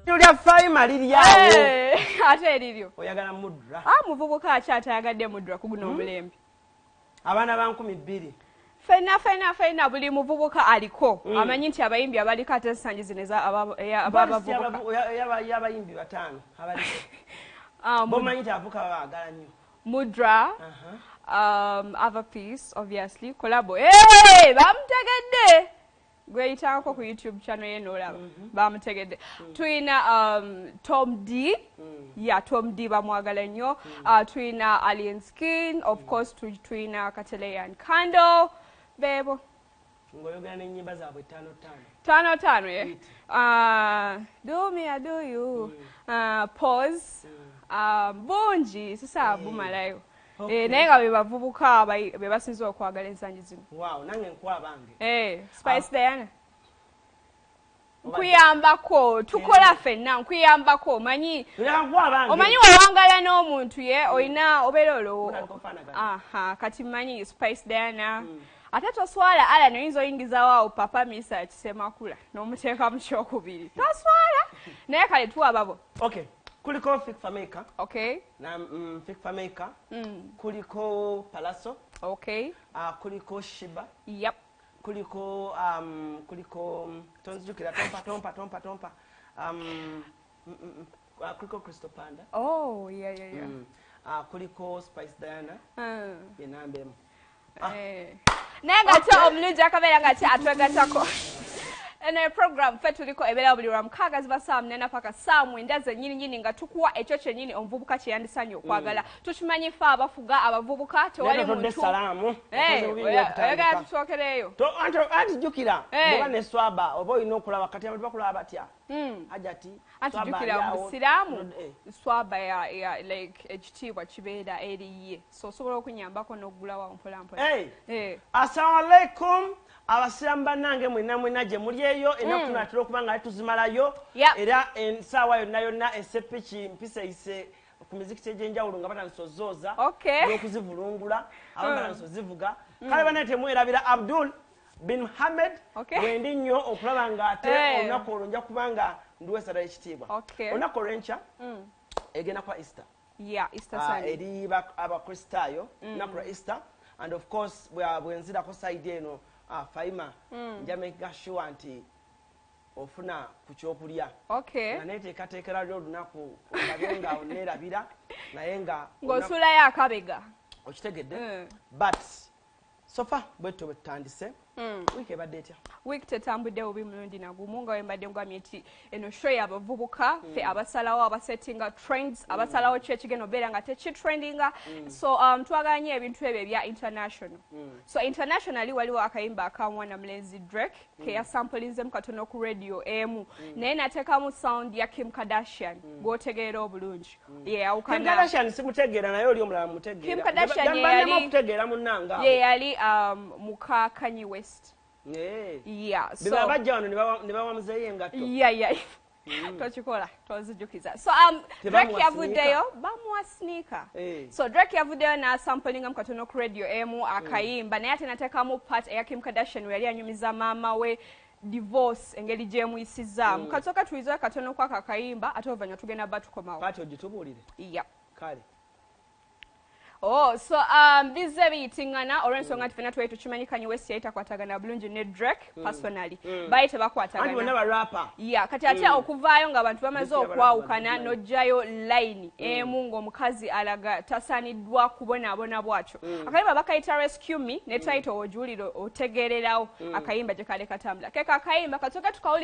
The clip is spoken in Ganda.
Lya Faima liri awo. Ate eriryo. Oyagala Mudra? Ah, muvubuka akyatayagadde Mudra ku guno omulembe? Abaana ba 2000. Fenna fenna fenna, buli muvubuka aliko amanyi nti abayimbi abaliko ate ensangi zino abavubuka. Y'abayimbi bataano abaliko bomanyi nti abavubuka babaagala nnyo. Mudra, Ava Peace, obviously collabo. Hey, bamutegedde, gweyitangako ku YouTube channel ye noolaba bamutegedde. Tuyina Tom D, yeah, Tom D bamwagala nnyo. Tuyina Alien Skin, of course, tuyina Kataleya and Kandle, bebo. Ng'oyogera n'ennyimba zaabwe ttaano ttaano. Tano tano, yeah. Do me, I do you. Pause. Bungi sisa bumalayo. Eh, naye nga be bavubuka be basinze okwagala ensangi zino. Wow, nange nkuwa abange. Eh, Spice Diana. Nkuyambako, tukola ffenna, nkuyambako, omanyi Leka nkuwa abange. Omanyi wawangala n'omuntu ye olina obeera olwo. Mutandika ofaanagana. Aha, kati mmanyi Spice Diana. Ate toswala, Alan, oyinza oyingizawo awo Papa Misa Kisemakula n'omuteeka mu kyokubiri. Toswala. Naye kale tuwa babo. Okay, kuliko Fik Fameica. Na Fik Fameica, kuliko Palaso, kuliko Sheebah, kuliko tonzijukira, tompa tompa tompa tompa, kuliko Crystal Panda. Oh, yeah. Kuliko Spice Diana, yenamba emu. Eh. Naye nga te omulungi akabeera nga te atwegattako, eno program ffe tuliko ebeera buli lwa mukaaga, ziba saa 8 paka saa 9 zennyini nyini, nga tukuwa ekyo kyennyini omuvubuka kye yandisanye okwagala. Tukimanyi ffe abafuga abavubuka tewali Naye totodde muntu. Salaamu. Eh, Okoze bubi nnyo oyagala okutandika. tusookereyo. Anti jjukira, bw'oba ne swaba oba olina okulaba kati abantu bakulaba batya. Hajati. Anti swaba jjukira, ali awo. Musiraamu swaba ya like ekitiibwa kibeera eri ye, so osobola okunyambako n'okugulawo mpola mpola. Hey. Eh. Assalamu alaikum, abasiraamu bannange mwenna mwenna gye muli eyo. Ennaku tunatera okuba nga tuzimalayo. Era ensaawa yonna yonna esepiki mpiseyise ku mizikiti egy'enjawulo nga batandise ozooza n'okuzivulungula, abamu batandise ozivuga. Kale bannaye, temwerabira Abdul bin Muhammed. Wendi nnyo okulaba nga ate olunaku olwo nja kuba nga ndiweesa ddala ekitiibwa. Olunaku olw'enkya egenda kuba Easter. Yeah, Easter Ah, Sunday. eri abakristaayo, lunaku lwa Easter. And of course bwenzirako side eno, Faima, nja making sure nti ofuna ku kyokulya nga neteekateekera lyo olunaku, olabe nga oneerabira naye nga ng'osuulayo akabega. Okitegedde? But so far bwetyo bwe tutandise. Wiiki ebadde etya? Wiiki tetambudde bubi mulundi nagumu, nga wembadde ngambye nti eno show y'abavubuka, ffe abasalawo, abasettinga trends, abasalawo ki ekigenda obeera nga tekitrendinga. So twagala nnyo ebintu ebyo ebya international. So internationally waliwo akayimba akamwana mulenzi Drake ke yasampulinzemu katono ku radio emu, naye nateekamu sound ya Kim Kardashian gw'otegeera obulungi Kim yeyawukana. Kardashian simutegeera, naye oli omulala mutegeera. Kim Kardashian ye Bannemu yali okutegeera munnange abo. Ye yali muka Kanye West. Yeah, so Beba bajja wano ne bawa muzeeyi engatto. Yeah, tokikola, tozijukiza. So Tebamuwa Drake yavuddeyo, bamuwa sneaker. So Drake yavuddeyo n'asampulingamu katono ku radio emu akayimba, naye ate nateekamu part eya Kim Kardashian we yali anyumiza maama we divorce engeri gyemuyisizaamu. Kasooka tuyizeyo katono kwako akayimba, ate oluvannyuma tugenda ba tukomawo. Part ogitubuulire. Yeah. Kale. Oh, so bizze biyitiŋŋana olw'ensonga nti ffenna twali tukimanyi Kanye West yali takwatagana bulungi ne Drake personally. Baali Anti tebakwatagana. Bonna barapa. Ya, kati ate okuvaayo ng'abantu bamaze List y'abarapa okwawukana, bazimanyi. N'oggyayo line emu ng'omukazi alaga tasaaniddwa kubonaabona bw'atyo. Akayimba bakayita "Rescue Me", ne title ogiwulira otegeererawo akayimba gye kale katambula. Keka akayimba kasooke tukawulirize.